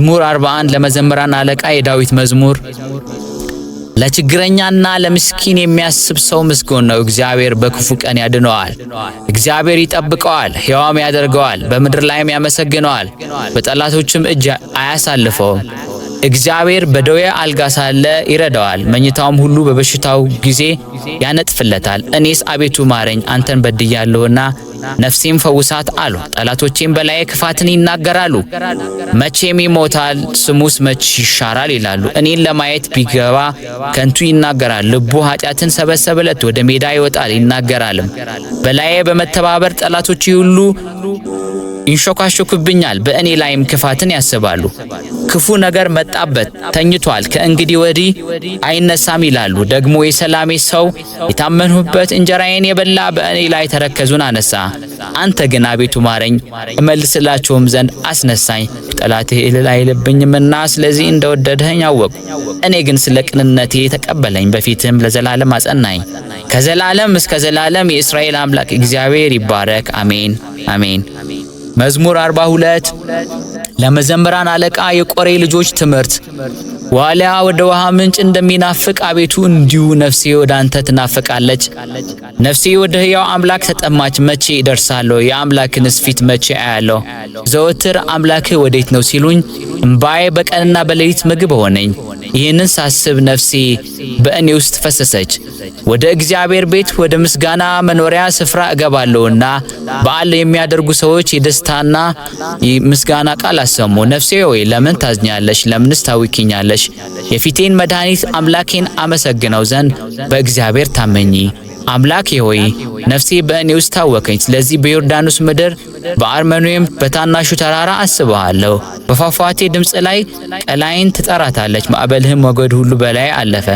መዝሙር 41 ለመዘምራን አለቃ የዳዊት መዝሙር። ለችግረኛና ለምስኪን የሚያስብ ሰው ምስጉን ነው። እግዚአብሔር በክፉ ቀን ያድነዋል። እግዚአብሔር ይጠብቀዋል፣ ሕያውም ያደርገዋል፣ በምድር ላይም ያመሰግነዋል፣ በጠላቶችም እጅ አያሳልፈውም። እግዚአብሔር በደዌ አልጋ ሳለ ይረዳዋል፣ መኝታውም ሁሉ በበሽታው ጊዜ ያነጥፍለታል። እኔስ አቤቱ ማረኝ፣ አንተን በድያለሁና ነፍሴም ፈውሳት አሉ። ጠላቶቼም በላዬ ክፋትን ይናገራሉ። መቼም ይሞታል፣ ስሙስ መች ይሻራል ይላሉ። እኔን ለማየት ቢገባ ከንቱ ይናገራል። ልቡ ኃጢአትን ሰበሰበለት፣ ወደ ሜዳ ይወጣል ይናገራልም። በላዬ በመተባበር ጠላቶቼ ሁሉ ይንሾካሾኩብኛል፣ በእኔ ላይም ክፋትን ያስባሉ። ክፉ ነገር መጣበት፣ ተኝቷል፣ ከእንግዲህ ወዲህ አይነሳም ይላሉ። ደግሞ የሰላሜ ሰው የታመንሁበት እንጀራዬን የበላ በእኔ ላይ ተረከዙን አነሳ። አንተ ግን አቤቱ ማረኝ፣ እመልስላቸውም ዘንድ አስነሳኝ። ጠላቴ እልል አይልብኝምና ስለዚህ እንደወደድኸኝ አወቅሁ። እኔ ግን ስለ ቅንነቴ ተቀበለኝ፣ በፊትህም ለዘላለም አጸናኝ። ከዘላለም እስከ ዘላለም የእስራኤል አምላክ እግዚአብሔር ይባረክ። አሜን አሜን። መዝሙር 42 ለመዘምራን አለቃ የቆሬ ልጆች ትምህርት። ዋሊያ ወደ ውሃ ምንጭ እንደሚናፍቅ አቤቱ እንዲሁ ነፍሴ ወደ አንተ ትናፍቃለች። ነፍሴ ወደ ሕያው አምላክ ተጠማች። መቼ እደርሳለሁ? የአምላክንስ ፊት መቼ አያለሁ? ዘወትር አምላክህ ወዴት ነው ሲሉኝ እምባዬ በቀንና በሌሊት ምግብ ሆነኝ። ይህንን ሳስብ ነፍሴ በእኔ ውስጥ ፈሰሰች። ወደ እግዚአብሔር ቤት ወደ ምስጋና መኖሪያ ስፍራ እገባለሁና በዓል የሚያደርጉ ሰዎች የደስታና ምስጋና ቃል አሰሙ። ነፍሴ ሆይ ለምን ታዝኛለሽ? ለምንስ ታውኪኛለሽ? የፊቴን መድኃኒት አምላኬን አመሰግነው ዘንድ በእግዚአብሔር ታመኚ። አምላኬ ሆይ ነፍሴ በእኔ ውስጥ ታወከኝ። ስለዚህ በዮርዳኖስ ምድር በአርመኖም በታናሹ ተራራ አስበሃለሁ። በፏፏቴ ድምፅ ላይ ቀላይን ትጠራታለች፣ ማዕበልህም ሞገድ ሁሉ በላይ አለፈ።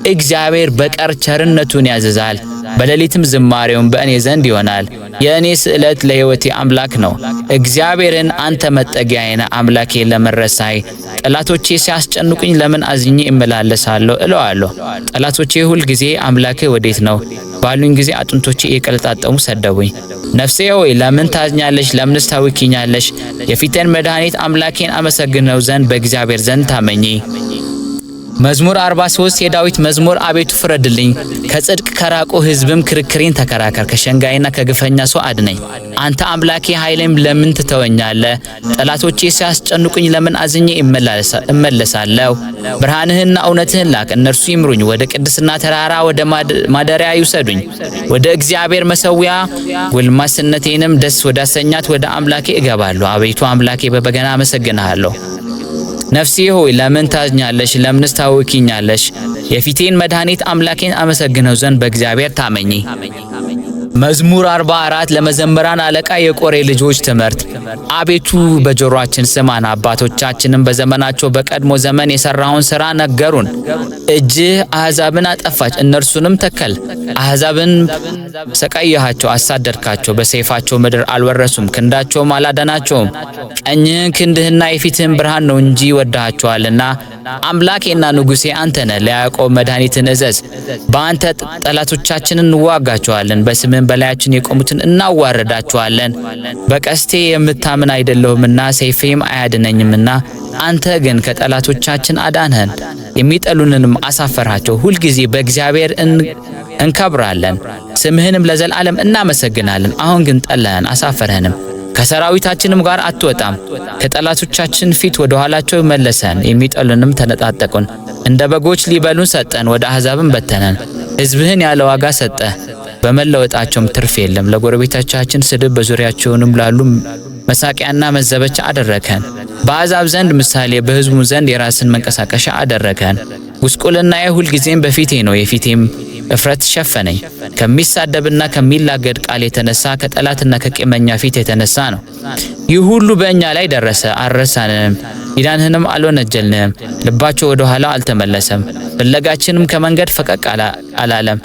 እግዚአብሔር በቀር ቸርነቱን ያዘዛል፣ በሌሊትም ዝማሬውን በእኔ ዘንድ ይሆናል። የእኔ ስዕለት ለሕይወቴ አምላክ ነው። እግዚአብሔርን አንተ መጠጊያዬ ነህ፣ አምላኬ ለምን ረሳኸኝ? ጠላቶቼ ሲያስጨንቁኝ ለምን አዝኜ እመላለሳለሁ እለዋለሁ። ጠላቶቼ ሁል ጊዜ አምላክህ ወዴት ነው ባሉኝ ጊዜ አጥንቶቼ እየቀለጣጠሙ ሰደቡኝ። ነፍሴ ሆይ ለምን ታዝኛለሽ? ለምንስ ታውኪኛለሽ? የፊቴን መድኃኒት አምላኬን አመሰግነው ዘንድ በእግዚአብሔር ዘንድ ታመኚ። መዝሙር 43 የዳዊት መዝሙር። አቤቱ ፍረድልኝ፣ ከጽድቅ ከራቁ ሕዝብም ክርክሬን ተከራከር። ከሸንጋይና ከግፈኛ ሰው አድነኝ። አንተ አምላኬ ኃይሌም ለምን ትተወኛለህ? ጠላቶቼ ሲያስጨንቁኝ ለምን አዝኜ እመለሳለሁ? ብርሃንህንና እውነትህን ላክ፣ እነርሱ ይምሩኝ። ወደ ቅድስና ተራራ ወደ ማደሪያ ይውሰዱኝ፣ ወደ እግዚአብሔር መሠዊያ። ጎልማስነቴንም ደስ ወዳሰኛት ወደ አምላኬ እገባለሁ። አቤቱ አምላኬ በበገና አመሰግንሃለሁ። ነፍሴ ሆይ ለምን ታዝኛለሽ? ለምንስ ታውኪኛለሽ? የፊቴን መድኃኒት አምላኬን አመሰግነው ዘንድ በእግዚአብሔር ታመኚ። መዝሙር 44 ለመዘምራን አለቃ የቆሬ ልጆች ትምህርት። አቤቱ በጆሮአችን ስማን፣ አባቶቻችንም በዘመናቸው በቀድሞ ዘመን የሠራውን ሥራ ነገሩን። እጅህ አሕዛብን አጠፋች፣ እነርሱንም ተከል። አሕዛብን ሰቃየሃቸው፣ አሳደድካቸው። በሰይፋቸው ምድር አልወረሱም፣ ክንዳቸውም አላዳናቸውም። ቀኝህን ክንድህና የፊትህን ብርሃን ነው እንጂ ወድሃቸዋልና። አምላኬና ንጉሴ አንተ ነህ። ለያዕቆብ መድኃኒትን እዘዝ። በአንተ ጠላቶቻችንን እንዋጋቸዋለን፣ በስምህም በላያችን የቆሙትን እናዋረዳቸዋለን። በቀስቴ የምታምን አይደለሁምና ሰይፌም አያድነኝምና፣ አንተ ግን ከጠላቶቻችን አዳንኸን፣ የሚጠሉንንም አሳፈርሃቸው። ሁልጊዜ በእግዚአብሔር እንከብራለን፣ ስምህንም ለዘላለም እናመሰግናለን። አሁን ግን ጠላህን፣ አሳፈርኸንም። ከሰራዊታችንም ጋር አትወጣም። ከጠላቶቻችን ፊት ወደ ኋላቸው መለሰን፣ የሚጠሉንም ተነጣጠቁን። እንደ በጎች ሊበሉን ሰጠን፣ ወደ አሕዛብም በተነን። ሕዝብህን ያለ ዋጋ ሰጠ፣ በመለወጣቸውም ትርፍ የለም። ለጎረቤቶቻችን ስድብ፣ በዙሪያቸውንም ላሉ መሳቂያና መዘበቻ አደረከን። በአሕዛብ ዘንድ ምሳሌ፣ በሕዝቡ ዘንድ የራስን መንቀሳቀሻ አደረከን። ጉስቁልናዬ ሁልጊዜም በፊቴ ነው፣ የፊቴም እፍረት ሸፈነኝ። ከሚሳደብና ከሚላገድ ቃል የተነሳ ከጠላትና ከቂመኛ ፊት የተነሳ ነው። ይህ ሁሉ በእኛ ላይ ደረሰ፣ አልረሳንህም፣ ኪዳንህንም አልወነጀልንህም። ልባቸው ወደ ኋላ አልተመለሰም፣ ፍለጋችንም ከመንገድ ፈቀቅ አላለም።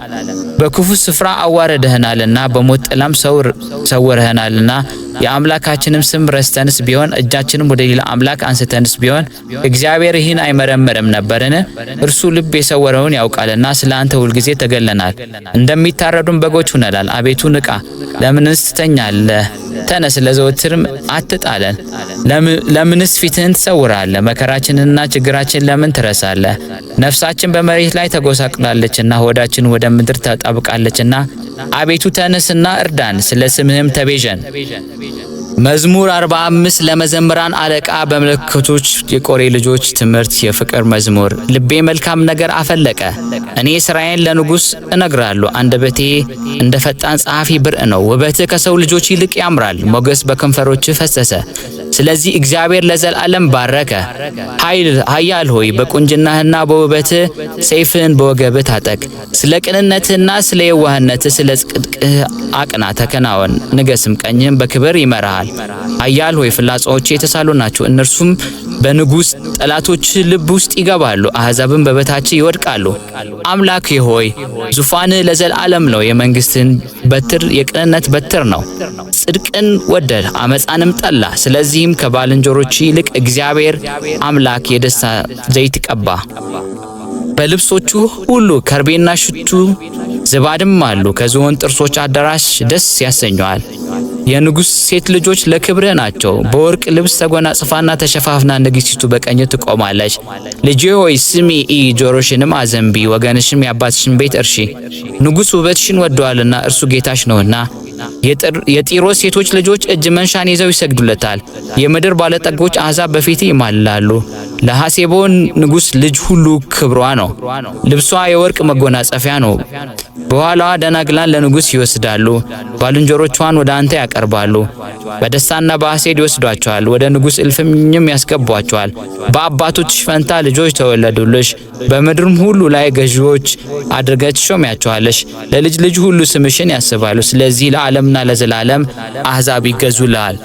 በክፉ ስፍራ አዋርደህናልና በሞት ጥላም ሰውረህናልና። የአምላካችንም ስም ረስተንስ ቢሆን እጃችንም ወደ ሌላ አምላክ አንስተንስ ቢሆን እግዚአብሔር ይህን አይመረምርም ነበርን? እርሱ ልብ የሰወረውን ያውቃልና ስለ አንተ ሁልጊዜ ተገለናል፣ እንደሚታረዱን በጎች ሆነናል። አቤቱ ንቃ፣ ለምንስ ትተኛለህ? ተነስ፣ ለዘወትርም አትጣለን። ለምንስ ፊትህን ትሰውራለህ? ትሰውራለህ? መከራችንንና ችግራችን ለምን ትረሳለህ? ነፍሳችን በመሬት ላይ ተጎሳቅላለችና ሆዳችን ወደ ምድር ተጣብቃለችና፣ አቤቱ ተነስና እርዳን፣ ስለ ስምህም ተቤዠን። መዝሙር 45 ለመዘምራን አለቃ በመለከቶች የቆሬ ልጆች ትምህርት የፍቅር መዝሙር። ልቤ መልካም ነገር አፈለቀ። እኔ ሥራዬን ለንጉሥ እነግራለሁ። አንደበቴ እንደ ፈጣን ጸሐፊ ብርዕ ነው። ውበትህ ከሰው ልጆች ይልቅ ያምራል፣ ሞገስ በከንፈሮችህ ፈሰሰ። ስለዚህ እግዚአብሔር ለዘላለም ባረከ። ኃይል ኃያል ሆይ፣ በቁንጅናህና በውበትህ ሰይፍህን በወገብህ ታጠቅ። ስለ ቅንነትህና ስለ የዋህነትህ ስለ ጽድቅህ አቅና፣ ተከናወን፣ ንገስም፣ ቀኝህም በክብር ይመራሃል። ኃያል ሆይ፣ ፍላጻዎችህ የተሳሉ ናቸው፣ እነርሱም በንጉሥ ጠላቶች ልብ ውስጥ ይገባሉ፣ አሕዛብም በበታችህ ይወድቃሉ። አምላኬ ሆይ፣ ዙፋንህ ለዘላለም ነው፣ የመንግስትህን በትር የቅንነት በትር ነው። ጽድቅን ወደድህ፣ አመፃንም ጠላህ። ስለዚህም ከባልንጀሮች ይልቅ እግዚአብሔር አምላክ የደስታ ዘይት ቀባ። በልብሶቹ ሁሉ ከርቤና ሽቱ ዝባድም አሉ። ከዝሆን ጥርሶች አዳራሽ ደስ ያሰኘዋል። የንጉሥ ሴት ልጆች ለክብርህ ናቸው። በወርቅ ልብስ ተጎናጽፋና ተሸፋፍና ንግሥቲቱ በቀኝ ትቆማለች። ልጄ ሆይ፣ ስሚ፣ እይ፣ ጆሮሽንም አዘንቢ፣ ወገንሽም የአባትሽን ቤት እርሺ። ንጉሥ ውበትሽን ወደዋልና እርሱ ጌታሽ ነውና። የጢሮስ ሴቶች ልጆች እጅ መንሻን ይዘው ይሰግዱለታል። የምድር ባለጠጎች አሕዛብ በፊት ይማልላሉ። ለሐሴቦን ንጉሥ ልጅ ሁሉ ክብሯ ነው። ልብሷ የወርቅ መጎናጸፊያ ነው። በኋላዋ ደናግላን ለንጉሥ ይወስዳሉ። ባልንጀሮቿን ወደ አንተ ያቀርባሉ። በደስታና በሐሴት ይወስዷቸዋል። ወደ ንጉሥ እልፍኝም ያስገቧቸዋል። በአባቶችሽ ፈንታ ልጆች ተወለዱልሽ። በምድርም ሁሉ ላይ ገዢዎች አድርገሽ ትሾሚያቸዋለሽ። ለልጅ ልጅ ሁሉ ስምሽን ያስባሉ። ስለዚህ ለዓለምና ለዘላለም አሕዛብ ይገዙልሃል።